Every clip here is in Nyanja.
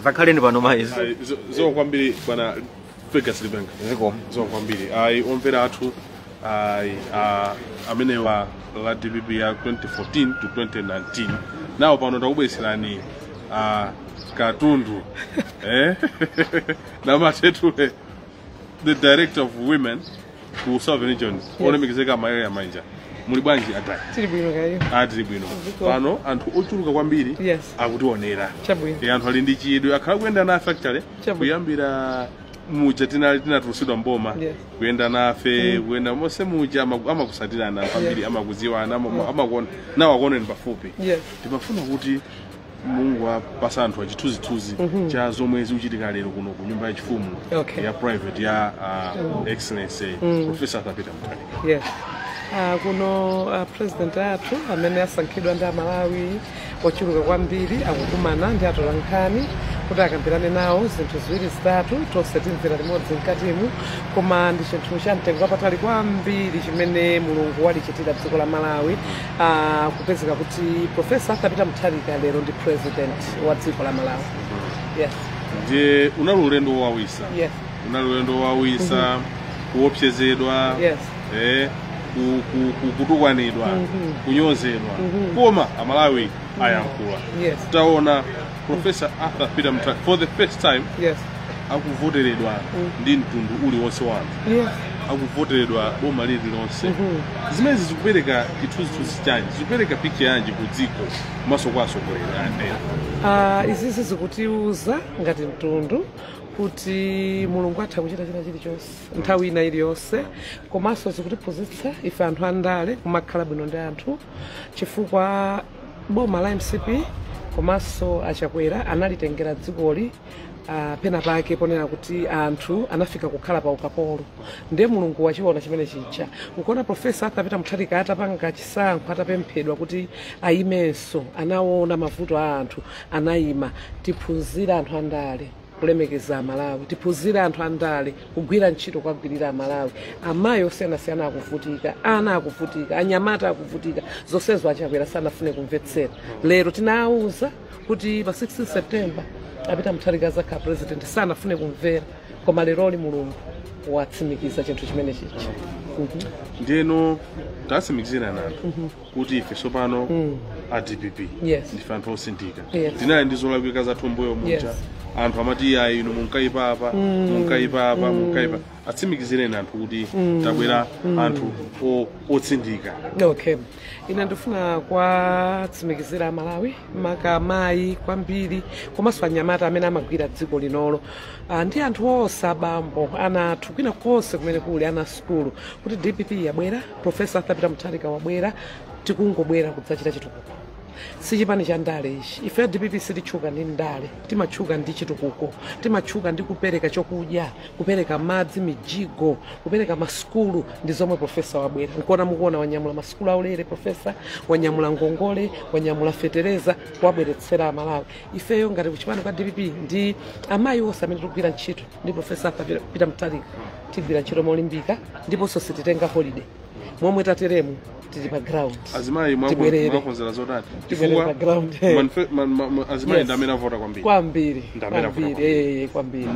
Zakhaleni pano mayi. Ayi, zikomo kwambiri, bwana Fergus Lipenga. Zikomo. Zikomo kwambiri. Ayi, omvera athu, ayi, amenewa la DPP ya 2014 to 2019. Nawo pano takubweretserani katundu namatetule, the director of women ku Southern Region, olemekezeka Maria Mainja. Muli bwanji, atayi? Tili bwino kayo. Atili bwino. Ziko. Pano anthu ochuluka kwambiri akutionera. Chabwino. Anthu ali ndi chidwi, akhala kuyenda nafe actually Chabwino. kuyambira muja tinali tinatulusidwa mboma, kuyenda nafe, kuyenda monse muja, amakusatirana anthu ambiri, amakudziwana, amakuona nawo, akuoneni pafupi. Timafuna kuti Mulungu apasa anthu achithunzithunzi cha zomwe zikuchitika lero kuno ku nyumba yachifumu ya private ya Excellency Professor Arthur Peter Mutharika. Yes. Kuno president athu amene asankhidwa ndi Amalawi ochuluka kwambiri akukumana ndi atolankhani kuti akambirane nawo zinthu ziwiri zitatu. Tonse timvera limodzi mkatimu, koma ndi chinthu cha mtengo wapatali kwambiri chimene Mulungu walichitira dziko la Malawi, kupezeka kuti Professor Arthur Peter Mutharika lero ndi president wa dziko la Malawi. Yes. Ndiye unali ulendo wowawisa. Unali ulendo wowawisa, kuopsezedwa, kutukwanidwa, kunyozedwa, koma Amalawi ayankhula. Taona Professor Arthur Peter Mutharika for the first time akuvoteredwa ndi mtundu uliwonse wa anthu, akuvoteredwa boma lililonse. Zimenezi zikupereka chithunzithunzi chanji, zikupereka picture yanji ku dziko komanso kwa atsogoleri ena? Izizi zikutiuza ngati mtundu kuti Mulungu atha kuchita china chilichonse nthawi ina iliyonse, komanso zikutiphunzitsa ife anthu andale kumakhala bwino ndi anthu, chifukwa boma la MCP komanso Achakwera analitengera dzikoli pena pake ponena kuti anthu anafika kukhala pa ukapolo. Ndiye Mulungu wachiona chimene chija. Nkuona Professor Arthur Peter Mutharika atapanga chisankho, atapemphedwa kuti ayimenso, anaona mavuto a anthu, anayima. Tiphunzire anthu andale kulemekeza Amalawi, tiphunzire anthu andale kugwira ntchito, kwagwirira Amalawi. Amayi osiyanasiyana akuvutika, ana akuvutika, anyamata akuvutika. Zonsezo Achakwera sanafune kumvetsera. Lero tinawuza kuti pa 16 September apita Mutharika azakhala president, sanafune kumvera, koma leroli Mulungu watsimikiza chinthu chimene chichi. Ndiyeno tatsimikizirani anthu kuti ife tsopano a DPP ndife anthu osinthika. Tinali ndi zolakwika zathu mbuyo muja. Anthu amati, "Ayi, inu munkaipa apa, munkaipa apa, munkaipa." Atsimikizireni anthu kuti tabwera anthu otsindika. Okay, ine ndifuna kwatsimikizira Amalawi, maka amayi kwambiri, komanso anyamata amene amagwira dziko linolo, ndi anthu onse, abambo, ana athu kwina konse kumene kuli, ana sukulu, kuti DPP yabwera, Professor Arthur Peter Mutharika wabwera. Tikungobwera kudzachita chitukuko, si chipani cha ndale ichi. Ife DPP sititchuka ndi ndale, timatchuka ndi chitukuko, timatchuka ndi kupereka chokudya, kupereka madzi, mijigo, kupereka masukulu. Ndi zomwe professor wabwera. Nkuona mukuona wanyamula masukulu aulere, professor wanyamula ngongole, wanyamula fetereza kuwabweretsera Amalawi. Ifeyo ngati kuchipani kwa DPP ndi amayi onse amene tikugwira ntchito ndi Professor Arthur Peter Mutharika, tigwira ntchito molimbika, ndiponso sititenga holiday. Momwe tateremu, tili pa ground. Azimayi, Tibwerere. mwakonzera zotani? Tibwerere pa ground. Azimayi ndi amene avota kwambiri. Kwambiri. Ndamene avota. Kwambiri, kwambiri.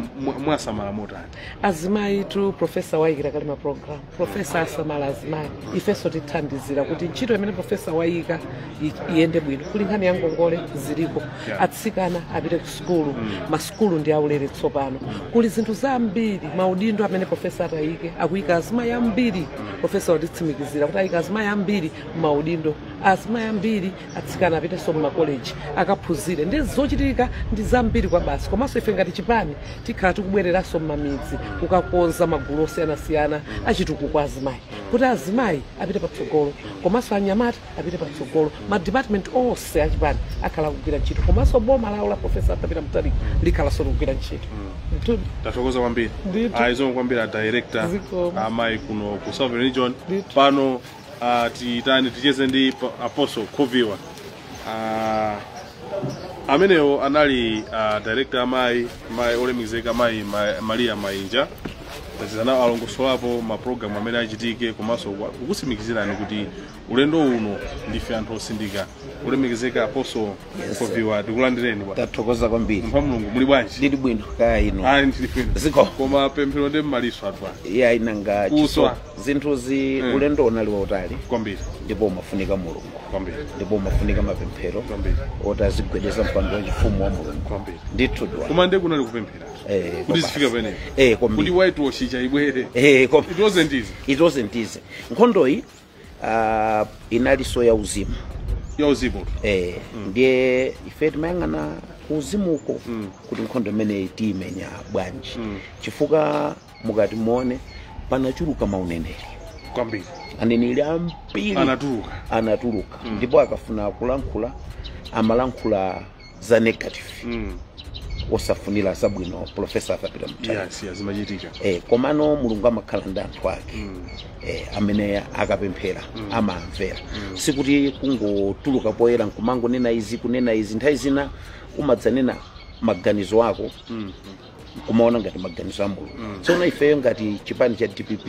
Mwasamala motani? Azimayi tu, professor wayikira kale ma program. Professor asamala azimayi, ifenso tithandizira kuti ntchito imene professor wayika iyende bwino. Kuli nkhani ya ngongole ziliko, atsikana apite ku sukulu, masukulu ndi aulere tsopano. Kuli zinthu zambiri, maudindo amene professor atayike, akuyika azimayi ambiri. Professor watitsimikizira kuti ayika azimayi ambiri maudindo, azimayi ambiri, atsikana apitenso mmakoleji akaphunzire. Ndi zochitika ndi zambiri kwa basi. Komanso ife ngati chipani tikhala tikubwereranso mmamidzi kukakonza magulu osiyanasiyana achitukuko azimayi, kuti azimayi apite patsogolo, komanso anyamata apite patsogolo. Ma department onse achipani akhala akugwira ntchito, komanso boma lawo la Professor Arthur Peter Mutharika likhalanso likugwira ntchito. Tathokoza kwambiri. Ndithu. Ayi, zikomo kwambiri a director Zikomo. amayi kuno ku Southern Region. Ndithu. Pano titani ticheze ndi Apostle Khoviwa. Amenewo anali director amayi, mayi olemekezeka mayi Maria Mainja. Tacheza nawo, alongosolapo mapulogalamu amene achitike, komanso kukutsimikizirani kuti ulendo uno ndife anthu osindika. Kulemekezeka Apostle Koviwa, tikulandireni bwana. Tathokoza kwambiri. Mpha Mulungu, muli bwanji? Ndili bwino, kaya ino? Ayi, ndili bwino. Ziko. Koma pemphero ndi mmaliso athu ano. Iye ayinanga. Kuswa. Zinthuzi, ulendo unali wautali kwambiri ndipo umafunika Mulungu kwambiri ndipo umafunika mapemphero Kwambiri. oti azigwedeza mpando wachifumu wa Mulungu Kwambiri. ndithu dwa. Koma ndiye kunali kupemphera kuti koma zifika pamenepo, kwambiri. kuti white wash ibwere. Koma It wasn't easy. It wasn't easy. Nkhondoyi inalinso ya uzimu. Ya uzimu. Ndiye ife timayang'ana ku uzimuko kuti nkhondo imeneyi tiyimenya bwanji, chifukwa mukati muone panachuluka mauneneri Kwambiri. Aneneri ambiri anatuluka. Anatuluka, ndipo akafuna kulankhula amalankhula za negative, osafunira zabwino Professor Arthur Peter Mutharika. Yes, zimachitika. Komano Mulungu amakhala ndi anthu ake amene akapemphera amamvera. Sikuti kungotuluka poyera nkumangonena izi, kunena izi. Nthawi zina umadzanena maganizo ako kumaona ngati maganizo a Mulungu. Tsono ifeyo ngati chipani cha DPP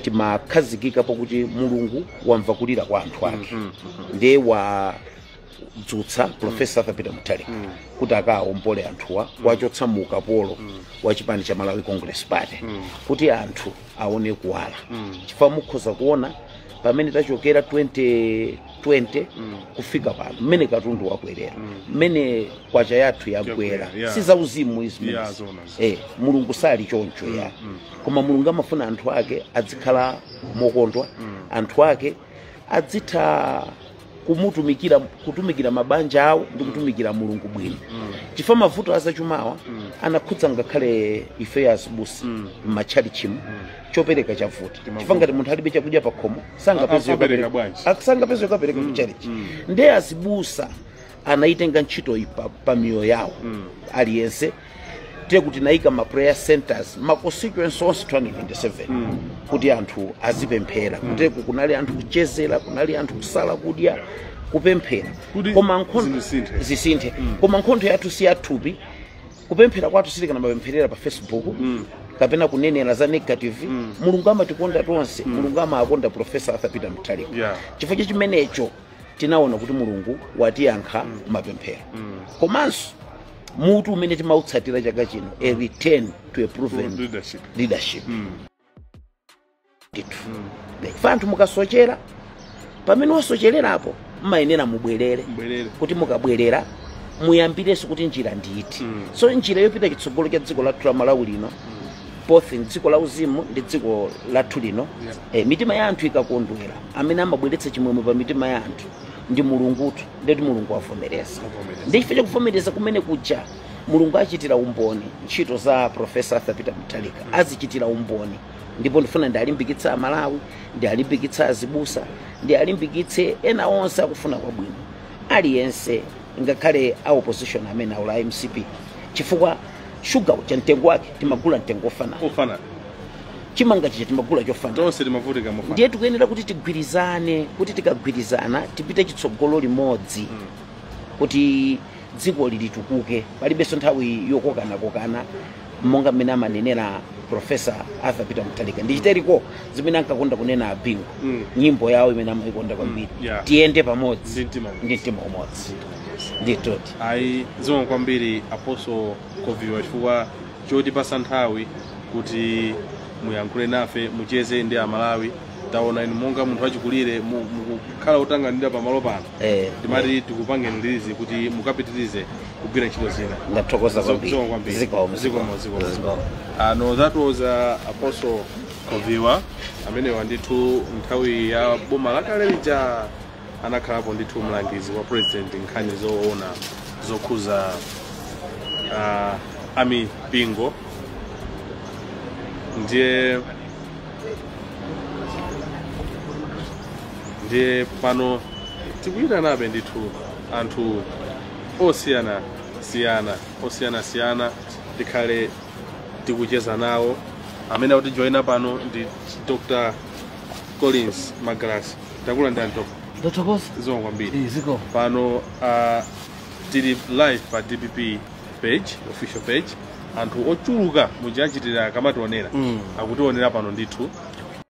timakhazikika pakuti Mulungu wamva kulira kwa anthu ake, ndiye wadzutsa Professor Arthur Peter Mutharika kuti akawombole anthuwa, wachotsa mu ukapolo wa chipani cha Malawi Congress Party, kuti anthu aone kuwala. Chifukwa mukhoza kuona pamene tachokera 2020 kufika pano, mmene katundu wakwerera, mmene kwacha yathu yagwera, si zauzimu izi zimenezi. Zona. Mulungu sali choncho ya, koma Mulungu amafuna anthu ake adzikhala mokondwa, anthu ake adzitha kumutumikira, kutumikira mabanja awo ndi kutumikira Mulungu bwino, chifukwa mavuto azachumawa anakhudza ngakhale ife azibusa m'matchalichimu. Chopereka chavuta, chifukwa ngati munthu alibe chakudya pakhomo sangapeze Apereka bwanji? Sangapeze yokapereka kuchalichi. Ndiye azibusa anaitenga ntchito iyi pa miyoyo yawo aliyense. Tiye kuti nayika ma prayer centers ma constituency onse 227 kuti anthu azipemphera. Kuteku kunali anthu kuchezera, kunali anthu kusala kudya, kupemphera. Kuti Koma nkhondo zisinthe. Zisinthe. Koma nkhondo yathu si yathupi. Kupemphera kwathu sitikanamapempherera pa Facebook kapena kunenera za negative. Mulungu amatikonda tonse. Mulungu amakonda Professor Arthur Peter Mutharika. Chifukwa cha chimenecho tinaona kuti Mulungu watiyankha mapemphero. Komanso mutu umene timautsatira chaka chino, a return to a proven leadership. Leadership ndithu. Chifukwa anthu mukasochera, pamene wasochererapo mmayenera mubwerere. Mbwerere. Kuti mukabwerera muyambirenso kuti njira ndiyiti. So njira yopita chitsogolo cha dziko lathu la Malawi lino, both dziko la uzimu ndi dziko lathu lino, mitima ya anthu ikakondwera, amene amabweretsa chimwemwe pa mitima ya anthu ndi Mulungutu. Ndeti Mulungu avomereza. Avomereza. Ndi chifukwa chakuvomereza kumene kuja Mulungu achitira umboni ntchito za Professor Arthur Peter Mutharika, azichitira umboni. Ndipo ndifuna ndialimbikitse Amalawi, ndialimbikitse azibusa, ndialimbikitse ena onse akufuna kwabwino, aliyense, ngakhale a opposition amene aula MCP, chifukwa shuga uja mtengo wake timagula mtengo ofanana. Ofanana. Chimanga chija timagula chofanana. Tonse timavutika mofanana. Ndiye tikuyenera kuti tigwirizane, kuti tikagwirizana tipite chitsogolo limodzi kuti dziko lilitukuke. Palibenso nthawi yokokanakokana, monga mmene amanenera Professor Arthur Peter Mutharika. Ndichiteriko zimene ankakonda kunena abingu, nyimbo yawo imene amayikonda kwambiri, "Tiyende pamodzi." Ndi mtima umodzi. Ndi mtima umodzi nditoti. Ayi, zikomo kwambiri, Apostle Koviwa, chifukwa chotipasa nthawi kuti muyankhule nafe, mucheze ndi Amalawi. Taona inu monga munthu wachikulire mukukhala otanganidwa pamalo pano. Timati tikupangeni release kuti mukapitirize kugwira ntchito zina. Ndathokoza kwambiri. Zikomo kwambiri. Zikomo. Zikomo, zikomo. Zikomo. No, that was Apostle Koviwa amenewa ndithu. Nthawi ya boma lakale lija anakhalapo ndithu mlangizi wa president nkhani zoona zokhuza amipingo. Ndiye pano tikuyitanabe ndithu anthu osiyana siyana, osiyana siyana, tikhale tikucheza nawo. Amene akutijoyina pano ndi Dr Collins Magalasi. Takulandirani, Dr. Ndathokoza. Zikomo kwambiri. Zikomo. Pano tili live pa DPP page, official page. Anthu ochuluka muchachitira akamationera, akutionera pano ndithu.